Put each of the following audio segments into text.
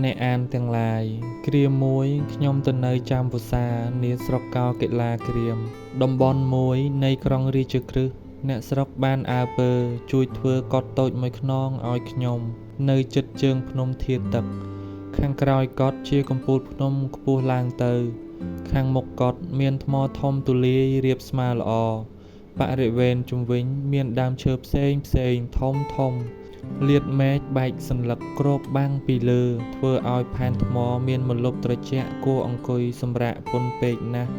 អ្នកអានទាំងឡាយ គ្រាមួយខ្ញុំទៅនៅចាំវស្សានាស្រុកកោកិលាគ្រាម តំបន់មួយនៃក្រុងរាជក្រឹស អ្នកស្រុកបានអើពើជួយធ្វើកុដិតូចមួយខ្នងឲ្យខ្ញុំ នៅជិតជើងភ្នំធាទឹក ខាងក្រោយកុដិជាកំពូលភ្នំខ្ពស់ឡើងទៅ ខាងមុខកុដិមានថ្មធំទូលាយរាបស្មើល្អ បរិវេណជុំវិញមានដើមឈើផ្សេងៗធំៗលាតមែកបែកសន្លឹកគ្របបាំងពីលើ ធ្វើឲ្យផែនថ្មមានម្លប់ត្រជាក់គួរអង្គុយសម្រាកពន់ពេកណាស់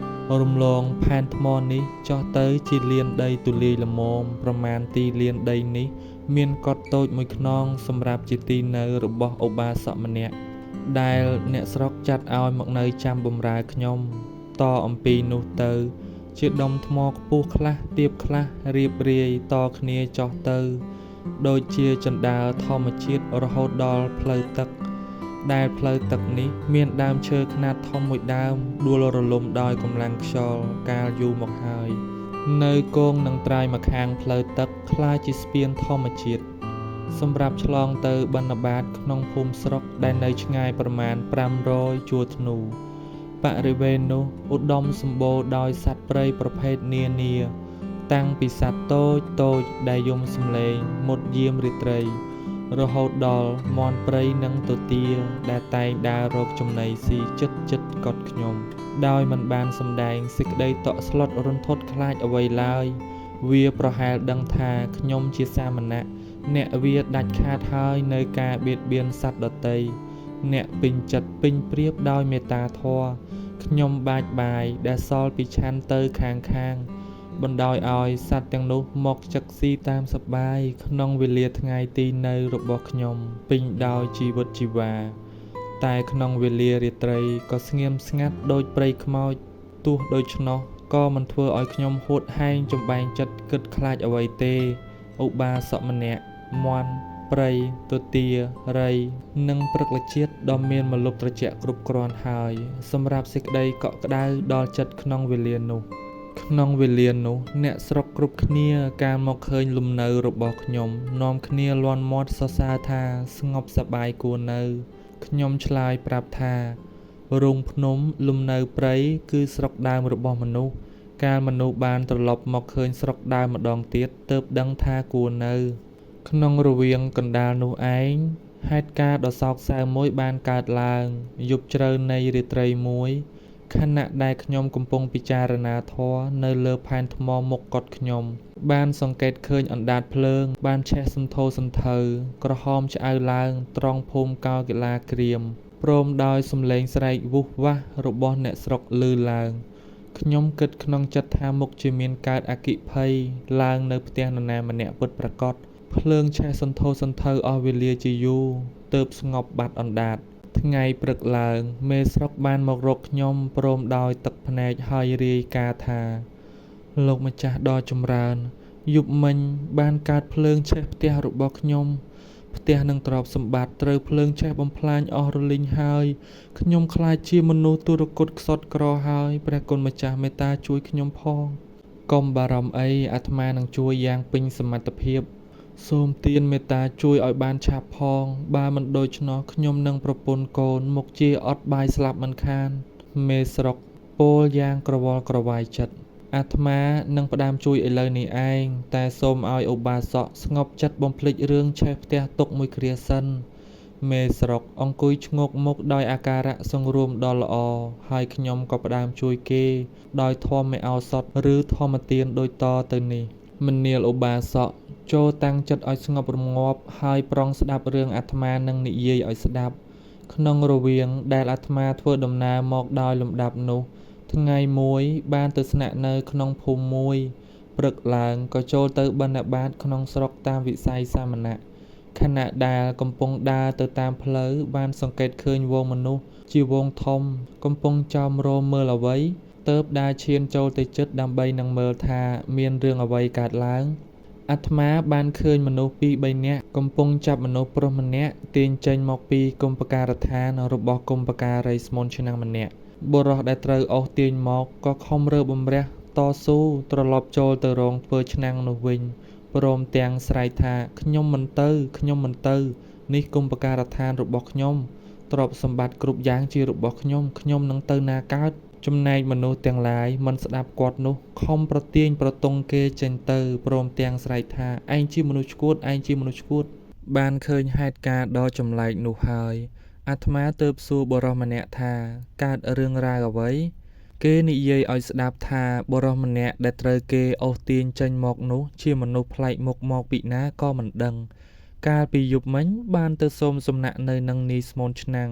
រំលងផែនថ្មនេះចុះទៅជាលានដីទូលាយល្មម ប្រមាណទីលានដីនេះ មានកុដិតូចមួយខ្នងសម្រាប់ជាទីនៅរបស់ឧបាសកម្នាក់ ដែលអ្នកស្រុកចាត់ឲ្យមកនៅចាំបម្រើខ្ញុំ តអំពីនោះទៅ ជាដុំថ្មខ្ពស់ខ្លះទាបខ្លះរៀបរាយតគ្នាចុះទៅ ដូចជាជណ្ដើរធម្មជាតិរហូតដល់ផ្លូវទឹក ដែលផ្លូវទឹកនេះមានដើមឈើខ្នាតធំមួយដើមដួលរលំដោយកម្លាំងខ្យល់កាលយូរមកហើយ នៅគងនឹងត្រើយម្ខាងផ្លូវទឹកក្លាយជាស្ពានធម្មជាតិ សម្រាប់ឆ្លងទៅបិណ្ឌបាតក្នុងភូមិស្រុកដែលនៅឆ្ងាយប្រមាណ500ជួរធ្នូ បរិវេណនោះឧត្តមសម្បូរដោយសត្វព្រៃប្រភេទនានា តាំងពីសត្វតូចៗដែលយំសំឡេងមុតយាមរាត្រី រហូតដល់មាន់ព្រៃនិងទទាដែលតែងដើររកចំណីស៊ីជិតៗកុដិខ្ញុំ ដោយមិនបានសម្ដែងសេចក្តីតក់ស្លុតរន្ធត់ខ្លាចអ្វីឡើយ វាប្រហែលដឹងថាខ្ញុំជាសាមណៈ អ្នកវាដាច់ខាតហើយនូវការបៀតបៀនសត្វដទៃ អ្នកពេញចិត្តពេញប្រៀបដោយមេត្តាធម៌ ខ្ញុំបាចបាយដែលសល់ពីឆាន់ទៅខាងៗ បណ្ដោយឲ្យសត្វទាំងនោះមកចឹកស៊ីតាមសប្បាយក្នុងវេលាថ្ងៃទីនៅរបស់ខ្ញុំពេញដោយជីវិតជីវ៉ា តែក្នុងវេលារាត្រីក៏ស្ងៀមស្ងាត់ដូចព្រៃខ្មោច ទោះដូច្នោះក៏មិនធ្វើឲ្យខ្ញុំហួតហែងចំបែងចិត្តគិតខ្លាចអ្វីទេ ឧបាសកម្នាក់ មាន់ ព្រៃ ទទា រៃ និងព្រឹក្សជាតិដ៏មានម្លប់ត្រជាក់គ្រប់គ្រាន់ហើយ សម្រាប់សេចក្តីកក់ក្ដៅដល់ចិត្តក្នុងវេលានោះ ក្នុងវេលានោះអ្នកស្រុកគ្រប់គ្នាកាលមកឃើញលំនៅរបស់ខ្ញុំនាំគ្នាលាន់មាត់សរសើរថាស្ងប់សប្បាយគួរនៅ ខ្ញុំឆ្លើយប្រាប់ថា រូងភ្នំលំនៅព្រៃគឺស្រុកដើមរបស់មនុស្ស កាលមនុស្សបានត្រឡប់មកឃើញស្រុកដើមម្ដងទៀតទើបដឹងថាគួរនៅ ក្នុងរវាងកណ្ដាលនោះឯង ហេតុការណ៍ដ៏សោកសៅមួយបានកើតឡើង យប់ជ្រៅនៃរាត្រីមួយ ខណៈដែលខ្ញុំកំពុងពិចារណាធម៌នៅលើផែនថ្មមុខកុដិខ្ញុំ បានសង្កេតឃើញអណ្ដាតភ្លើងបានឆេះសន្ធោសន្ធៅក្រហមឆ្អៅឡើងត្រង់ភូមិកោកិលាគ្រាម ព្រមដោយសំឡេងស្រែកវូសវាសរបស់អ្នកស្រុកឮឡើង ខ្ញុំគិតក្នុងចិត្តថាមុខជាមានកើតអគ្គិភ័យឡើងនៅផ្ទះនរណាម្នាក់ពិតប្រាកដ ភ្លើងឆេះសន្ធោសន្ធៅអស់វេលាជាយូរទើបស្ងប់បាត់អណ្ដាត ថ្ងៃព្រឹកឡើង មេស្រុកបានមករកខ្ញុំព្រមដោយទឹកភ្នែកហើយរាយការណ៍ថា លោកម្ចាស់ដ៏ចម្រើន យប់មិញបានកើតភ្លើងឆេះផ្ទះរបស់ខ្ញុំ ផ្ទះនិងទ្រព្យសម្បត្តិត្រូវភ្លើងឆេះបំផ្លាញអស់រលីងហើយ ខ្ញុំក្លាយជាមនុស្សទុរគតខ្សត់ក្រហើយ ព្រះគុណម្ចាស់មេត្តាជួយខ្ញុំផង កុំបារម្ភអី អាត្មានឹងជួយយ៉ាងពេញសមត្ថភាព សូមទានមេត្តាជួយឲ្យបានឆាប់ផង បើមិនដូច្នោះខ្ញុំនិងប្រពន្ធកូនមុខជាអត់បាយស្លាប់មិនខាន មេស្រុកពោលយ៉ាងក្រវល់ក្រវាយចិត្ត អាត្មានឹងផ្ដើមជួយឥឡូវនេះឯង តែសូមឲ្យឧបាសកស្ងប់ចិត្តបំភ្លេចរឿងឆេះផ្ទះទុកមួយគ្រាសិន មេស្រុកអង្គុយឈ្ងោកមុខដោយអាការៈសង្រួមដ៏ល្អ ហើយខ្ញុំក៏ផ្ដើមជួយគេ ដោយធម្មឱសថឬធម្មទានដូចតទៅនេះ មនាលឧបាសក ចូលតាំងចិត្តឲ្យស្ងប់រងាប់ហើយប្រុងស្ដាប់រឿងអាត្មានឹងនិយាយឲ្យស្ដាប់ ក្នុងរវាងដែលអាត្មាធ្វើដំណើរមកដោយលំដាប់នោះ ថ្ងៃមួយបានទៅស្នាក់នៅក្នុងភូមិមួយ ព្រឹកឡើងក៏ចូលទៅបិណ្ឌបាតក្នុងស្រុកតាមវិស័យសាមណៈ ខណៈដែលកំពុងដើរទៅតាមផ្លូវបានសង្កេតឃើញហ្វូងមនុស្សជាហ្វូងធំកំពុងចោមរោមមើលអ្វី ទើបដើរឈានចូលទៅជិតដើម្បីនឹងមើលថាមានរឿងអ្វីកើតឡើង អាត្មាបានឃើញមនុស្សពីរបីនាក់កំពុងចាប់មនុស្សប្រុសម្នាក់ទាញចេញមកពីគម្ពការដ្ឋានរបស់គម្ពការីស្មូនឆ្នាំងម្នាក់ បុរសដែលត្រូវអូសទាញមកក៏ខំរើបំរាស់តស៊ូត្រឡប់ចូលទៅរោងធ្វើឆ្នាំងនោះវិញ ព្រមទាំងស្រែកថាខ្ញុំមិនទៅ ខ្ញុំមិនទៅ នេះគម្ពការដ្ឋានរបស់ខ្ញុំ ទ្រព្យសម្បត្តិគ្រប់យ៉ាងជារបស់ខ្ញុំខ្ញុំនឹងទៅណាកើតចំណែកមនុស្សទាំងឡាយមិនស្ដាប់គាត់នោះខំប្រទាញប្រទង់គេចេញទៅព្រមទាំងស្រែកថាឯងជាមនុស្សឆ្កួតឯងជាមនុស្សឆ្កួតបានឃើញហេតុការណ៍ដ៏ចម្លែកនោះហើយអាត្មាទើបសួរបុរសម្នាក់ថាកើតរឿងរ៉ាវអ្វីគេនិយាយឲ្យស្ដាប់ថាបុរសម្នាក់ដែលត្រូវគេអូសទាញចេញមកនោះជាមនុស្សប្លែកមុខមកពីណាក៏មិនដឹងកាលពីយប់មិញបានទៅសូមសំណាក់នៅនឹងនាយស្មូនឆ្នាំង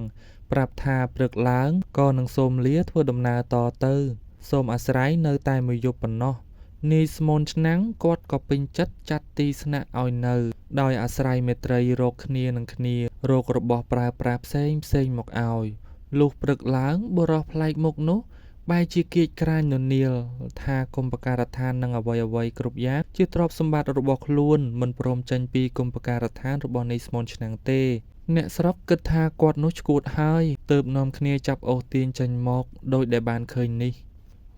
ប្រាប់ថាព្រឹកឡើងក៏នឹងសូមលាធ្វើដំណើរតទៅសូមអាស្រ័យនៅតែមួយយប់ប៉ុណ្ណោះនាយស្មូនឆ្នាំងគាត់ក៏ពេញចិត្តចាត់ទីស្នាក់ឲ្យនៅដោយអាស្រ័យមេត្រីរកគ្នានឹងគ្នារករបស់ប្រើប្រាស់ផ្សេងផ្សេងមកឲ្យលុះព្រឹកឡើងបុរសប្លែកមុខនោះបែរជាគៀចក្រាញននៀលថាកុម្ពការដ្ឋាននឹងអ្វីៗគ្រប់យ៉ាងជាទ្រព្យសម្បត្តិរបស់ខ្លួនមិនព្រមចេញពីកុម្ពការដ្ឋានរបស់នាយស្មូនឆ្នាំងទេអ្នកស្រុកគិតថាគាត់នោះឆ្កួតហើយទើបនាំគ្នាចាប់អូសទាញចេញមកដោយដែលបានឃើញនេះ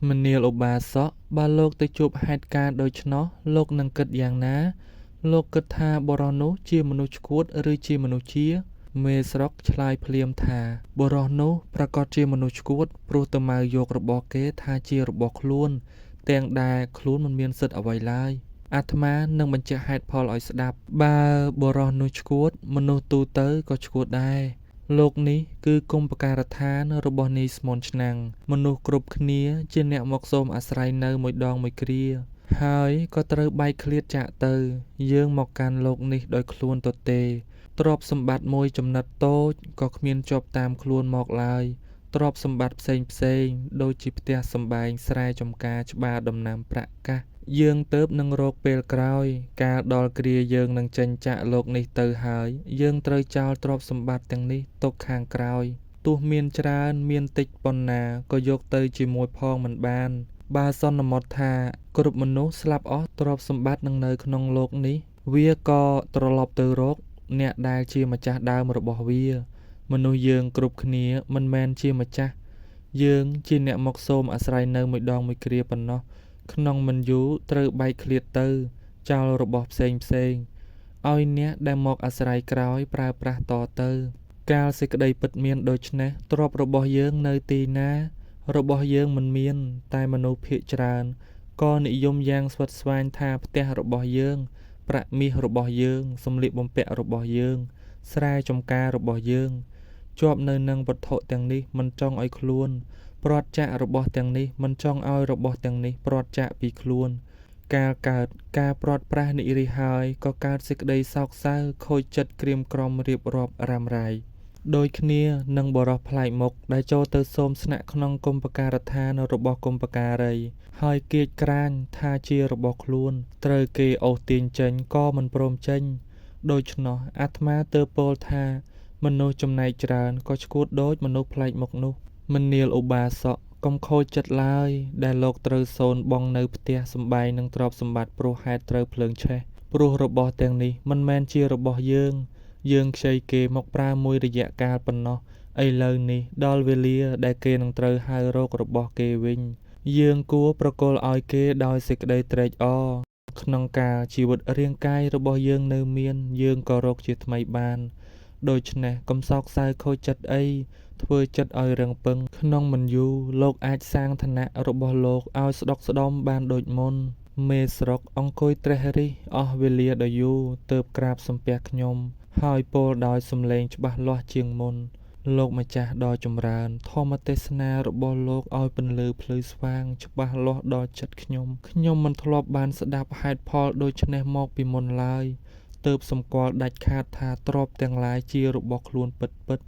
មនាលឧបាសកបើលោកទៅជួបហេតុការណ៍ដូច្នោះលោកនឹងគិតយ៉ាងណាលោកគិតថាបុរសនោះជាមនុស្សឆ្កួតឬជាមនុស្សជាមេស្រុកឆ្លើយភ្លាមថាបុរសនោះប្រាកដជាមនុស្សឆ្កួតព្រោះទៅម៉ៅយករបស់គេថាជារបស់ខ្លួនទាំងដែលខ្លួនមិនមានសិទ្ធិអ្វីឡើយអាត្មានឹងបញ្ជាក់ហេតុផលឲ្យស្ដាប់បើបុរសនោះឆ្កួតមនុស្សទូទៅក៏ឆ្កួតដែរលោកនេះគឺកុម្ពការដ្ឋានរបស់នាយស្មូនឆ្នាំងមនុស្សគ្រប់គ្នាជាអ្នកមកសូមអាស្រ័យនៅមួយដងមួយគ្រាហើយក៏ត្រូវបែកឃ្លាតចាកទៅយើងមកកាន់លោកនេះដោយខ្លួនទទេទ្រព្យសម្បត្តិមួយចំណិតតូចក៏គ្មានជាប់តាមខ្លួនមកឡើយទ្រព្យសម្បត្តិផ្សេងផ្សេងដូចជាផ្ទះសម្បែងស្រែចម្ការច្បារដំណាំប្រាក់កាសយើងទៅនឹងរកពេលក្រោយកាលដល់គ្រាយើងនឹងចេញចាកលោកនេះទៅហើយយើងត្រូវចោលទ្រព្យសម្បត្តិទាំងនេះទុកខាងក្រោយទោះមានច្រើនមានតិចប៉ុណ្ណាក៏យកទៅជាមួយផងមិនបានបើសន្មតថាគ្រប់មនុស្សស្លាប់អស់ទ្រព្យសម្បត្តិនឹងនៅក្នុងលោកនេះវាក៏ត្រឡប់ទៅរកអ្នកដែលជាម្ចាស់ដើមរបស់វាមនុស្សយើងគ្រប់គ្នាមិនមែនជាម្ចាស់យើងជាអ្នកមកសូមអាស្រ័យនៅមួយដងមួយគ្រាប៉ុណ្ណោះក្នុងមិនយូរត្រូវបែកឃ្លាតទៅចោលរបស់ផ្សេងផ្សេងឲ្យអ្នកដែលមកអាស្រ័យក្រោយប្រើប្រាស់តទៅកាលសេចក្តីពិតមានដូច្នេះទ្រព្យរបស់យើងនៅទីណារបស់យើងមិនមានតែមនុស្សភាគច្រើនក៏និយមយ៉ាងស្វិតស្វាញថាផ្ទះរបស់យើងប្រាក់មាសរបស់យើងសម្លៀកបំពាក់របស់យើងស្រែចម្ការរបស់យើងជាប់នៅនឹងវត្ថុទាំងនេះមិនចង់ឲ្យខ្លួនព្រាត់ចាករបស់ទាំងនេះមិនចង់ឲ្យរបស់ទាំងនេះព្រាត់ចាកពីខ្លួនកាលកើតការព្រាត់ប្រាសនិរិះហើយក៏កើតសេចក្តីសោកសៅខូចចិត្តក្រៀមក្រំរៀបរាប់រ៉ាំរ៉ៃដូចគ្នានឹងបុរសប្លែកមុខដែលចូលទៅសូមស្នាក់ក្នុងកុម្ពការដ្ឋានរបស់កុម្ពការីហើយគៀចក្រាញថាជារបស់ខ្លួនត្រូវគេអូសទាញចេញក៏មិនព្រមចេញដូច្នោះអាត្មាទើបពោលថាមនុស្សចំណែកច្រើនក៏ឆ្កួតដូចមនុស្សប្លែកមុខនោះមនាលឧបាសកកុំខូចចិត្តឡើយដែលលោកត្រូវសូនបង់នៅផ្ទះសម្បែងនិងទ្រព្យសម្បត្តិព្រោះហេតុត្រូវភ្លើងឆេះព្រោះរបស់ទាំងនេះមិនមែនជារបស់យើងយើងខ្ចីគេមកប្រើមួយរយៈកាលប៉ុណ្ណោះឥឡូវនេះដល់វេលាដែលគេនឹងត្រូវហៅរករបស់គេវិញយើងគួរប្រគល់ឲ្យគេដោយសេចក្តីត្រេកអរក្នុងកាលជីវិតរាងកាយរបស់យើងនៅមានយើងក៏រកជាថ្មីបានដូច្នេះកុំសោកសៅខូចចិត្តអីធ្វើចិត្តឲ្យរឹងពឹងក្នុងមិនយូរលោកអាចសាងឋានៈរបស់លោកឲ្យស្ដុកស្ដម្ភបានដូចមុនមេស្រុកអង្គុយត្រេះរិះអស់វេលាដ៏យូរទើបក្រាបសំពះខ្ញុំហើយពោលដោយសំឡេងច្បាស់លាស់ជាងមុនលោកម្ចាស់ដ៏ចម្រើនធម្មទេសនារបស់លោកឲ្យពន្លឺភ្លឺស្វាងច្បាស់លាស់ដល់ចិត្តខ្ញុំខ្ញុំមិនធ្លាប់បានស្ដាប់ហេតុផលដូច្នេះមកពីមុនឡើយទើបសម្គាល់ដាច់ខាតថាទ្រព្យទាំងឡាយជារបស់ខ្លួនពិតៗ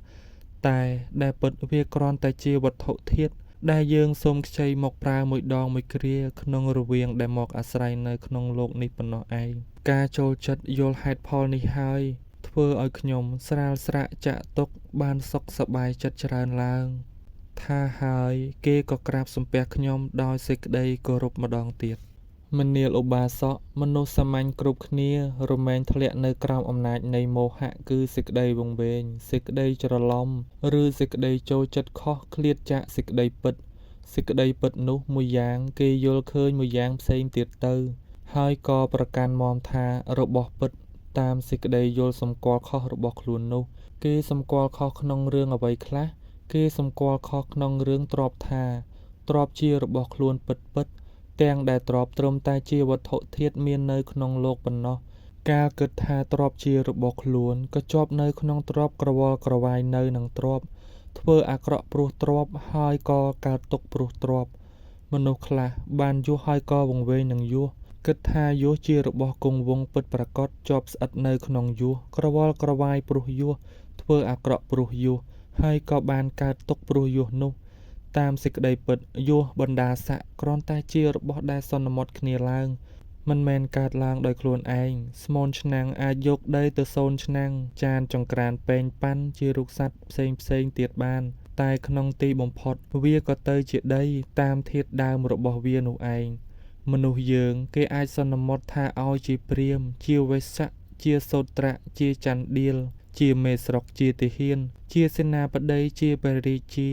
តែដែលពិតវាគ្រាន់តែជាវត្ថុធាតុដែលយើងសូមខ្ចីមកប្រើមួយដងមួយគ្រាក្នុងរវាងដែលមកអាស្រ័យនៅក្នុងលោកនេះប៉ុណ្ណោះឯងការចូលចិត្តយល់ហេតុផលនេះហើយធ្វើឲ្យខ្ញុំស្រាលស្រាកចាក់ទុកបានសុខសប្បាយចិត្តច្រើនឡើងថាហើយគេក៏ក្រាបសំពះខ្ញុំដោយសេចក្តីគោរពម្ដងទៀតមនាលឧបាសកមនុស្សសាមញ្ញគ្រប់គ្នារមែងធ្លាក់នៅក្រោមអំណាចនៃមោហៈគឺសេចក្តីវង្វេងសេចក្តីច្រឡំឬសេចក្តីចូលចិត្តខុសឃ្លាតចាកសេចក្តីពិតសេចក្តីពិតនោះមួយយ៉ាងគេយល់ឃើញមួយយ៉ាងផ្សេងទៀតទៅហើយក៏ប្រកាន់មាំថារបស់ពិត តាមសេចក្តីយល់សម្គាល់ខុសរបស់ខ្លួននោះ គេសម្គាល់ខុសក្នុងរឿងអ្វីខ្លះ គេសម្គាល់ខុសក្នុងរឿងទ្រព្យថា ទ្រព្យជារបស់ខ្លួនពិតៗ ទាំងដែលទ្រព្យត្រឹមតែជាវត្ថុធាតុមាននៅក្នុងលោកប៉ុណ្ណោះ កាលគិតថាទ្រព្យជារបស់ខ្លួន ក៏ជាប់នៅក្នុងទ្រព្យក្រវល់ក្រវាយនៅនឹងទ្រព្យ ធ្វើអាក្រក់ព្រោះទ្រព្យ ហើយក៏កើតទុក្ខព្រោះទ្រព្យ មនុស្សខ្លះបានយសហើយក៏វង្វេងនឹងយស គិតថាយសជារបស់គង់វង្សពិតប្រាកដជាប់ស្អិតនៅក្នុងយស ក្រវល់ក្រវាយព្រោះយស ធ្វើអាក្រក់ព្រោះយស ហើយក៏បានកើតទុក្ខព្រោះយសនោះ តាមសេចក្តីពិតយសបណ្ដាស័ក្តិគ្រាន់តែជារបស់ដែលសន្មតគ្នាឡើង មិនមែនកើតឡើងដោយខ្លួនឯង ស្មូនឆ្នាំងអាចយកដីទៅសូនឆ្នាំង ចានចង្ក្រានពែងប៉ាន់ជារូបសត្វផ្សេងៗទៀតបាន តែក្នុងទីបំផុតវាក៏ទៅជាដីតាមធាតុដើមរបស់វានោះឯង មនុស្សយើងគេអាចសន្មតថាឲ្យជាព្រាហ្មណ៍ ជាវេស្សៈ ជាសូត្រៈ ជាចន្ទាល ជាមេស្រុក ជាទាហាន ជាសេនាបតី ជាព្រះរាជា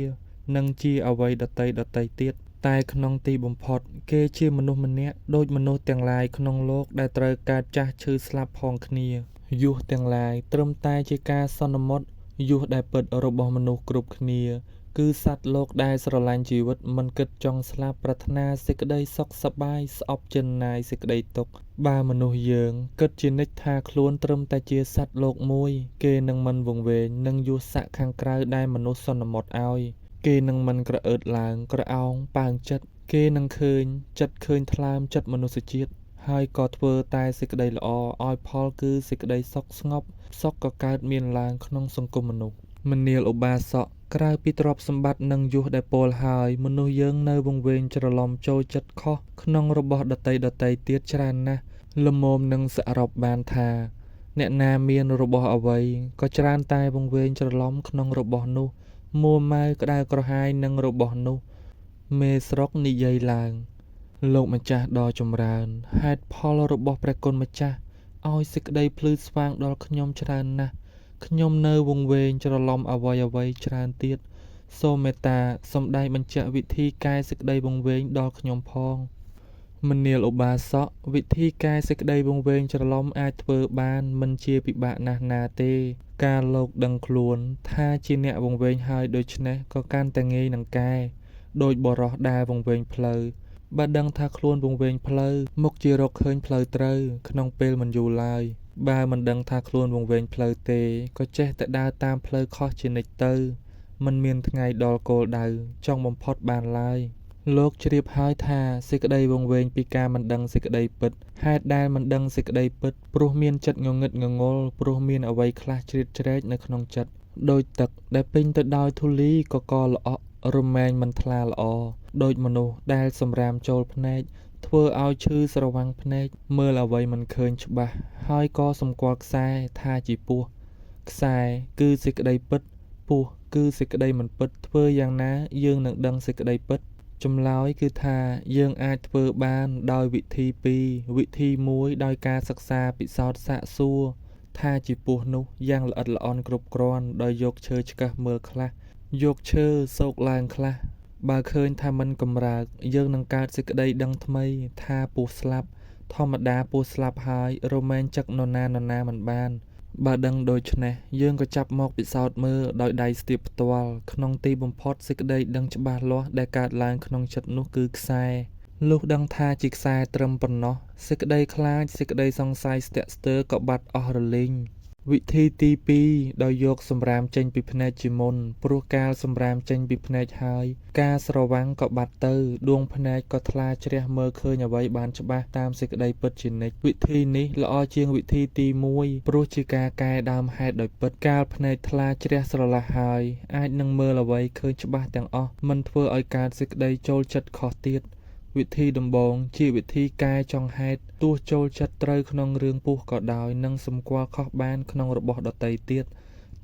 និងជាអ្វីដទៃៗទៀត តែក្នុងទីបំផុត គេជាមនុស្សម្នាក់ដូចមនុស្សទាំងឡាយក្នុងលោកដែលត្រូវកើតចាស់ឈឺស្លាប់ផងគ្នា យសទាំងឡាយត្រឹមតែជាការសន្មត យសដែលពិតរបស់មនុស្សគ្រប់គ្នា គឺសត្វលោកដែលស្រឡាញ់ជីវិតមិនគិតចង់ស្លាប់ប្រាថ្នាសេចក្តីសុខសប្បាយស្អប់ជិនណាយសេចក្តីទុក្ខ បើមនុស្សយើងគិតជានិច្ចថាខ្លួនត្រឹមតែជាសត្វលោកមួយ គេនឹងមិនវង្វេងនឹងយសស័ក្តិខាងក្រៅដែលមនុស្សសន្មតឲ្យ គេនឹងមិនក្រអឺតឡើងក្រអោងប៉ើងចិត្ត គេនឹងឃើញចិត្តឃើញថ្លើមចិត្តមនុស្សជាតិ ហើយក៏ធ្វើតែសេចក្តីល្អឲ្យផលគឺសេចក្តីសុខស្ងប់សុខក៏កើតមានឡើងក្នុងសង្គមមនុស្ស មនាលឧបាសក ក្រៅពីទ្រព្យសម្បត្តិនិងយសដែលពោលហើយ មនុស្សយើងនៅវង្វេងច្រឡំចូលចិត្តខុសក្នុងរបស់ដទៃៗទៀតច្រើនណាស់ ល្មមនឹងសរុបបានថា អ្នកណាមានរបស់អ្វី ក៏ច្រើនតែវង្វេងច្រឡំក្នុងរបស់នោះ មួម៉ៅក្តៅក្រហាយនឹងរបស់នោះ មេស្រុកនិយាយឡើង លោកម្ចាស់ដ៏ចម្រើន ហេតុផលរបស់ព្រះគុណម្ចាស់ឲ្យសេចក្តីភ្លឺស្វាងដល់ខ្ញុំច្រើនណាស់ ខ្ញុំនៅវង្វេងច្រឡំអ្វីៗច្រើនទៀត សូមមេត្តាសម្ដែងបញ្ជាក់វិធីកែសេចក្តីវង្វេងដល់ខ្ញុំផង មនាលឧបាសក វិធីកែសេចក្តីវង្វេងច្រឡំអាចធ្វើបានមិនជាពិបាកណាស់ណាទេ កាលលោកដឹងខ្លួនថាជាអ្នកវង្វេងហើយដូច្នេះក៏កាន់តែងាយនឹងកែ ដូចបុរសដែលវង្វេងផ្លូវ បើដឹងថាខ្លួនវង្វេងផ្លូវ មុខជារកឃើញផ្លូវត្រូវ ក្នុងពេលមិនយូរឡើយ បើមិនដឹងថាខ្លួនវង្វេងផ្លូវទេ ក៏ចេះតែដើរតាមផ្លូវខុសជានិច្ចទៅ មិនមានថ្ងៃដល់គោលដៅចង់បំផុតបានឡើយ លោកជ្រាបហើយថាសេចក្តីវង្វេងពីការមិនដឹងសេចក្តីពិត ហេតុដែលមិនដឹងសេចក្តីពិត ព្រោះមានចិត្តងងឹតងងុល ព្រោះមានអ្វីខ្លះជ្រៀតជ្រែកនៅក្នុងចិត្ត ដូចទឹកដែលពេញទៅដោយធូលីកកល្អក់រមែងមិនថ្លាល្អ ដូចមនុស្សដែលសម្រាមចូលភ្នែក ធ្វើឲ្យឈឺស្រវាំងភ្នែក មើលអ្វីមិនឃើញច្បាស់ ហើយក៏សម្គាល់ខ្សែថាជាពស់ ខ្សែគឺសេចក្តីពិត ពស់គឺសេចក្តីមិនពិត ធ្វើយ៉ាងណាយើងនឹងដឹងសេចក្តីពិត ចម្លើយគឺថាយើងអាចធ្វើបានដោយវិធីពីរ វិធីមួយដោយការសិក្សាពិសោធន៍សាកសួរថាជាពស់នោះយ៉ាងល្អិតល្អន់គ្រប់គ្រាន់ដោយយកឈើឆ្កឹះមើលខ្លះ យកឈើសូកឡើងខ្លះ បើឃើញថាមិនកម្រើក យើងនឹងកើតសេចក្តីដឹងថ្មីថាពស់ស្លាប់ ធម្មតាពស់ស្លាប់ហើយរមែងចឹកនរណាៗមិនបាន បើដឹងដូច្នេះ យើងក៏ចាប់មកពិសោធន៍មើលដោយដៃស្ទាបផ្ទាល់ ក្នុងទីបំផុតសេចក្តីដឹងច្បាស់លាស់ដែលកើតឡើងក្នុងចិត្តនោះគឺខ្សែ លុះដឹងថាជាខ្សែត្រឹមប៉ុណ្ណោះ សេចក្តីខ្លាចសេចក្តីសង្ស័យស្ទាក់ស្ទើរក៏បាត់អស់រលីង វិធីទី2ដោយយកសម្រាមចេញពីភ្នែកជាមុន ព្រោះកាលសម្រាមចេញពីភ្នែកហើយ ការស្រវាំងក៏បាត់ទៅ ដួងភ្នែកក៏ថ្លាជ្រះមើលឃើញអ្វីបានច្បាស់តាមសេចក្តីពិតជានិច្ច វិធីនេះល្អជាងវិធីទី1 ព្រោះជាការកែដើមហេតុដោយពិត កាលភ្នែកថ្លាជ្រះស្រឡះហើយ អាចនឹងមើលអ្វីឃើញច្បាស់ទាំងអស់ មិនធ្វើឲ្យកើតសេចក្តីចូលចិត្តខុសទៀត វិធីដំបូងជាវិធីកែចុងហេតុ ទោះចូលចិត្តត្រូវក្នុងរឿងពស់ក៏ដោយ នឹងសម្គាល់ខុសបានក្នុងរបស់ដទៃទៀត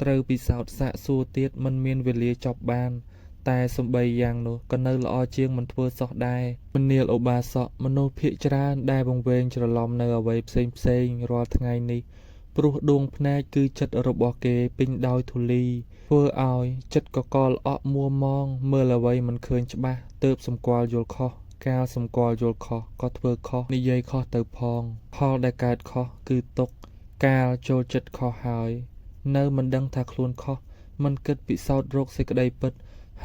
ត្រូវពិសោធន៍សាកសួរទៀតមិនមានវេលាចប់បាន តែសំបីយ៉ាងនោះក៏នៅល្អជាងមិនធ្វើសោះដែរ មនាលឧបាសក មនុស្សភាគច្រើនដែលវង្វេងច្រឡំនៅអ្វីផ្សេងៗរាល់ថ្ងៃនេះ ព្រោះដួងភ្នែកគឺចិត្តរបស់គេពេញដោយធូលី ធ្វើឲ្យចិត្តកកល្អក់មួម៉ងមើលអ្វីមិនឃើញច្បាស់ទើបសម្គាល់យល់ខុស កាលសម្គាល់យល់ខុសក៏ធ្វើខុសនិយាយខុសទៅផង ផលដែលកើតខុសគឺទុក្ខ កាលចូលចិត្តខុសហើយ នៅមិនដឹងថាខ្លួនខុស មិនគិតពិសោធន៍រកសេចក្តីពិត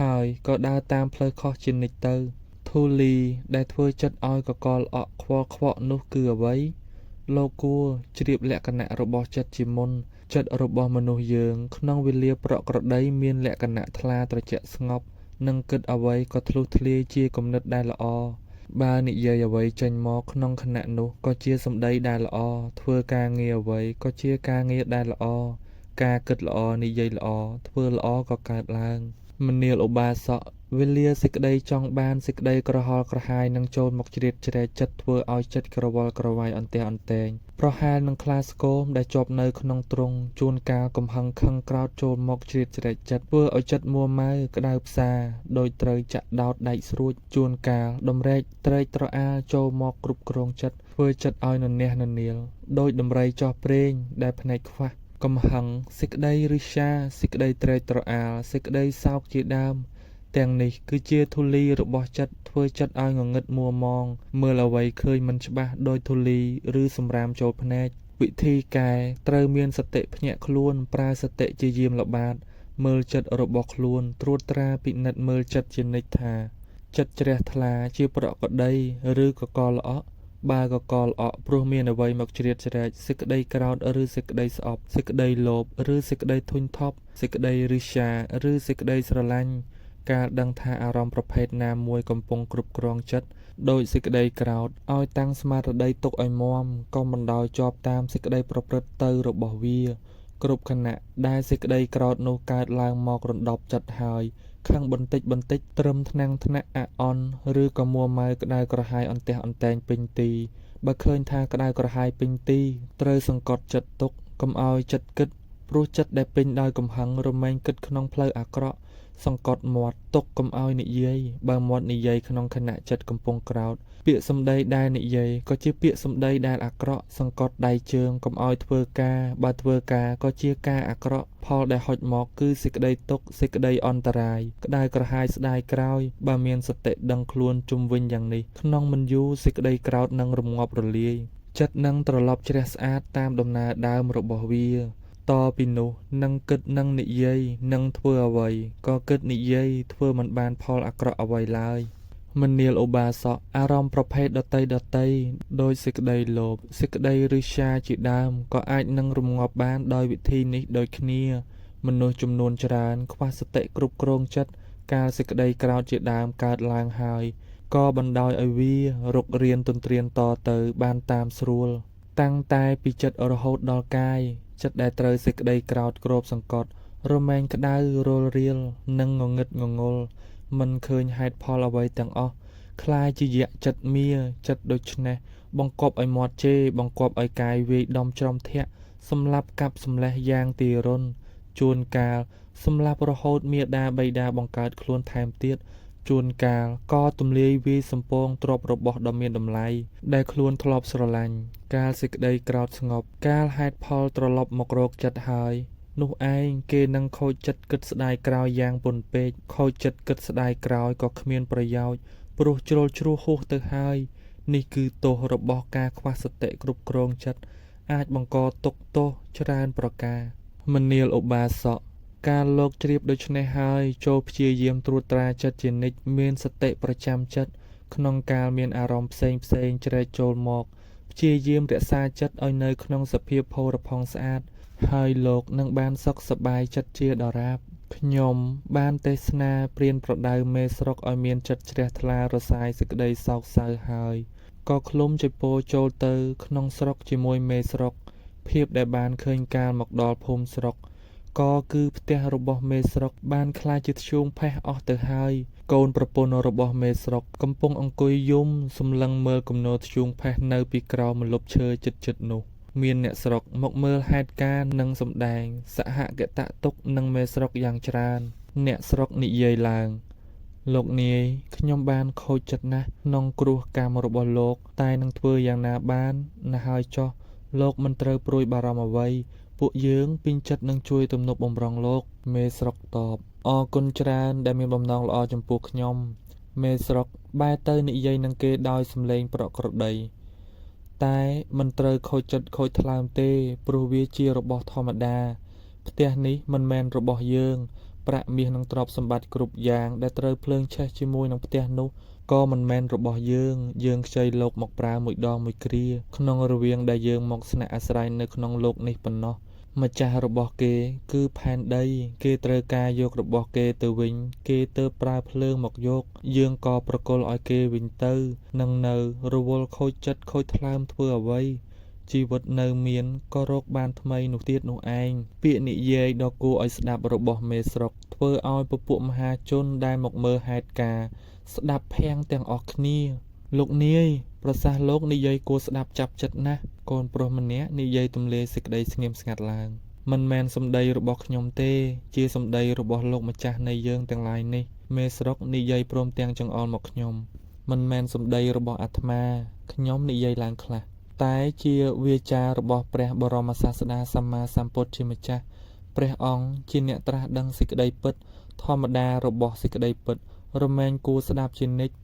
ហើយក៏ដើរតាមផ្លូវខុសជានិច្ចទៅ ធូលីដែលធ្វើចិត្តឲ្យកកល្អក់ខ្វល់ខ្វក់នោះគឺអ្វី? លោកគួរជ្រាបលក្ខណៈរបស់ចិត្តជាមុន ចិត្តរបស់មនុស្សយើងក្នុងវេលាប្រក្រតីមានលក្ខណៈថ្លាត្រជាក់ស្ងប់ និងគិតអ្វីក៏ធ្លុះធ្លាយជាគំនិតដែលល្អ បើនិយាយអ្វីចេញមកក្នុងខណៈនោះក៏ជាសម្ដីដែលល្អ ធ្វើការងារអ្វីក៏ជាការងារដែលល្អ ការគិតល្អនិយាយល្អធ្វើល្អក៏កើតឡើង មនាលឧបាសក វេលាសេចក្តីចង់បានសេចក្តីក្រហល់ក្រហាយនឹងចូលមកជ្រៀតជ្រែកចិត្តធ្វើឲ្យចិត្តក្រវល់ក្រវាយអន្ទះអន្ទែង ប្រហែលនឹងខ្លាស្គមដែលជាប់នៅក្នុងទ្រុងជួនកាលកំហឹងខឹងក្រោធចូលមកជ្រៀតជ្រែកចិត្តធ្វើឲ្យចិត្តមួម៉ៅក្តៅផ្សាដូចត្រូវចាក់ដោតដែកស្រួចជួនកាលតម្រែកត្រេកត្រអាលចូលមកគ្រប់គ្រងចិត្តធ្វើចិត្តឲ្យននះននាលដូចដំរីចោះព្រេងដែលភ្នែកខ្វះកំហឹងសេចក្តីឫស្យាសេចក្តីត្រេកត្រអាលសេចក្តីសោកជាដើមទាំងនេះគឺជាធូលីរបស់ចិត្តធ្វើចិត្តឲ្យងងឹតមួម៉ងមើលអ្វីឃើញមិនច្បាស់ដូចធូលីឬសំរាមចូលភ្នែកវិធីកែត្រូវមានសតិភ្ញាក់ខ្លួនប្រើសតិជាយាមល្បាតមើលចិត្តរបស់ខ្លួនត្រួតត្រាពិនិត្យមើលចិត្តជានិច្ចថាចិត្តជ្រះថ្លាជាប្រក្រតីឬកកល្អក់បើកកល្អក់ព្រោះមានអ្វីមកជ្រៀតជ្រែកសេចក្តីក្រោធឬសេចក្តីស្អប់សេចក្តីលោភឬសេចក្តីធុញថប់សេចក្តីឫស្យាឬសេចក្តីស្រឡាញ់កាលដឹងថាអារម្មណ៍ប្រភេទណាមួយកំពុងគ្រប់គ្រងចិត្តដូចសេចក្តីក្រោធឲ្យតាំងស្មារតីទុកឲ្យមាំកុំបណ្ដោយជាប់តាមសេចក្តីប្រព្រឹត្តទៅរបស់វាគ្រប់ខណៈដែលសេចក្តីក្រោធនោះកើតឡើងមករណ្ដប់ចិត្តហើយខឹងបន្តិចបន្តិចត្រឹមថ្នាំងថ្នាក់អាក់អន់ឬក៏មួម៉ៅក្តៅក្រហាយអន្ទះអន្ទែងពេញទីបើឃើញថាក្តៅក្រហាយពេញទីត្រូវសង្កត់ចិត្តទុកកុំឲ្យចិត្តគិតព្រោះចិត្តដែលពេញដោយកំហឹងរមែងគិតក្នុងផ្លូវអាក្រក់សង្កត់មាត់ទុកកុំឲ្យនិយាយបើមាត់និយាយក្នុងខណៈចិត្តកំពុងក្រោធពាក្យសម្ដីដែលនិយាយក៏ជាពាក្យសម្ដីដែលអាក្រក់សង្កត់ដៃជើងកុំឲ្យធ្វើការបើធ្វើការក៏ជាការអាក្រក់ផលដែលហុចមកគឺសេចក្តីទុក្ខសេចក្តីអន្តរាយក្តៅក្រហាយស្ដាយក្រោយបើមានសតិដឹងខ្លួនជុំវិញយ៉ាងនេះក្នុងមិនយូរសេចក្តីក្រោធនឹងរងាប់រលាយចិត្តនឹងត្រឡប់ជ្រះស្អាតតាមដំណើរដើមរបស់វាតពីនោះនឹងគិតនឹងនិយាយនឹងធ្វើអ្វីក៏គិតនិយាយធ្វើមិនបានផលអាក្រក់អ្វីឡើយមនាលឧបាសកអារម្មណ៍ប្រភេទដទៃៗដូចសេចក្តីលោភសេចក្តីឫស្យាជាដើមក៏អាចនឹងរងាប់បានដោយវិធីនេះដូចគ្នាមនុស្សចំនួនច្រើនខ្វះសតិគ្រប់គ្រងចិត្តកាលសេចក្តីក្រោធជាដើមកើតឡើងហើយក៏បណ្ដោយឲ្យវារុករានទន្ទ្រានតទៅបានតាមស្រួលតាំងតែពីចិត្តរហូតដល់កាយចិត្តដែលត្រូវសេចក្តីក្រោធគ្របសង្កត់រមែងក្តៅរលរៀលនិងងងឹតងងុលមិនឃើញហេតុផលអ្វីទាំងអស់ក្លាយជាយក្សចិត្តមាចិត្តដូច្នេះបង្គាប់ឲ្យមាត់ជេរបង្គាប់ឲ្យកាយវាយដំច្រំធាក់សម្លាប់កាប់សម្លេះយ៉ាងទារុណជួនកាលសម្លាប់រហូតមាតាបិតាបង្កើតខ្លួនថែមទៀតជួនកាលក៏ទម្លាយវាយសំពងទ្រព្យរបស់ដ៏មានតម្លៃដែលខ្លួនធ្លាប់ស្រឡាញ់កាលសេចក្តីក្រោធស្ងប់កាលហេតុផលត្រឡប់មករកចិត្តហើយនោះឯងគេនឹងខូចចិត្តគិតស្ដាយក្រោយយ៉ាងពន់ពេកខូចចិត្តគិតស្ដាយក្រោយក៏គ្មានប្រយោជន៍ព្រោះជ្រុលជ្រួសហួសទៅហើយនេះគឺទោសរបស់ការខ្វះសតិគ្រប់គ្រងចិត្តអាចបង្កទុក្ខទោសច្រើនប្រការមនាលឧបាសកកាលលោកជ្រាបដូច្នេះហើយចូលព្យាយាមត្រួតត្រាចិត្តជានិច្ចមានសតិប្រចាំចិត្តក្នុងកាលមានអារម្មណ៍ផ្សេងផ្សេងជ្រែកចូលមកព្យាយាមរក្សាចិត្តឲ្យនៅក្នុងសភាពផូរផង់ស្អាតហើយលោកនឹងបានសុខសប្បាយចិត្តជាដរាបខ្ញុំបានទេសនាប្រៀនប្រដៅមេស្រុកឲ្យមានចិត្តជ្រះថ្លារសាយសេចក្តីសោកសៅហើយក៏ឃ្លុំចីពរចូលទៅក្នុងស្រុកជាមួយមេស្រុកភាពដែលបានឃើញកាលមកដល់ភូមិស្រុកក៏គឺផ្ទះរបស់មេស្រុកបានក្លាយជាធ្យូងផេះអស់ទៅហើយកូនប្រពន្ធរបស់មេស្រុកកំពុងអង្គុយយំសម្លឹងមើលគំនរធ្យូងផេះនៅពីក្រោមម្លប់ឈើជិតៗនោះមានអ្នកស្រុកមកមើលហេតុការណ៍និងសម្ដែងសហគតទុក្ខនឹងមេស្រុកយ៉ាងច្រើនអ្នកស្រុកនិយាយឡើងលោកនាយខ្ញុំបានខូចចិត្តណាស់ក្នុងគ្រោះកម្មរបស់លោកតែនឹងធ្វើយ៉ាងណាបានណាស់ហើយចុះលោកមិនត្រូវព្រួយបារម្ភអ្វីពួកយើងពេញចិត្តនឹងជួយទំនុកបំរុងលោកមេស្រុកតបអរគុណច្រើនដែលមានបំណងល្អចំពោះខ្ញុំមេស្រុកបែរទៅនិយាយនឹងគេដោយសំឡេងប្រក្រតី តែមិនត្រូវខូចចិត្តខូចថ្លើមទេ ព្រោះវាជារបស់ធម្មតា ផ្ទះនេះមិនមែនរបស់យើង ប្រាក់មាសនិងទ្រព្យសម្បត្តិគ្រប់យ៉ាងដែលត្រូវភ្លើងឆេះជាមួយនឹងផ្ទះនោះក៏មិនមែនរបស់យើង យើងខ្ចីលោកមកប្រើមួយដងមួយគ្រា ក្នុងរវាងដែលយើងមកស្នាក់អាស្រ័យនៅក្នុងលោកនេះប៉ុណ្ណោះ ម្ចាស់របស់គេគឺផែនដី គេត្រូវការយករបស់គេទៅវិញ គេទើបប្រើភ្លើងមកយក យើងក៏ប្រគល់ឲ្យគេវិញទៅ នឹងនៅរវល់ខូចចិត្តខូចថ្លើមធ្វើអ្វី ជីវិតនៅមានក៏រកបានថ្មីនោះទៀតនោះឯង ពាក្យនិយាយដ៏គួរឲ្យស្ដាប់របស់មេស្រុក ធ្វើឲ្យពពួកមហាជនដែលមកមើលហេតុការណ៍ស្ដាប់ភាំងទាំងអស់គ្នា លោកនាយ ប្រសាសន៍លោកនិយាយគួរស្ដាប់ចាប់ចិត្តណាស់ កូនប្រុសម្នាក់និយាយទម្លាយសេចក្តីស្ងៀមស្ងាត់ឡើង មិនមែនសម្ដីរបស់ខ្ញុំទេ ជាសម្ដីរបស់លោកម្ចាស់នៃយើងទាំងឡាយនេះ មេស្រុកនិយាយព្រមទាំងចង្អុលមកខ្ញុំ មិនមែនសម្ដីរបស់អាត្មា ខ្ញុំនិយាយឡើងខ្លះ តែជាវាចារបស់ព្រះបរមសាស្តាសម្មាសម្ពុទ្ធជាម្ចាស់ ព្រះអង្គជាអ្នកត្រាស់ដឹងសេចក្តីពិត ធម្មតារបស់សេចក្តីពិត រមែងគួរស្ដាប់ជានិច្ច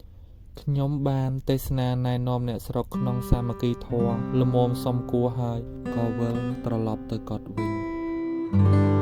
ខ្ញុំបានទេសនាណែនាំអ្នកស្រុកក្នុងសាមគ្គីធម៌ល្មមសមគួរហើយ ក៏វិលត្រឡប់ទៅកត់វិញ។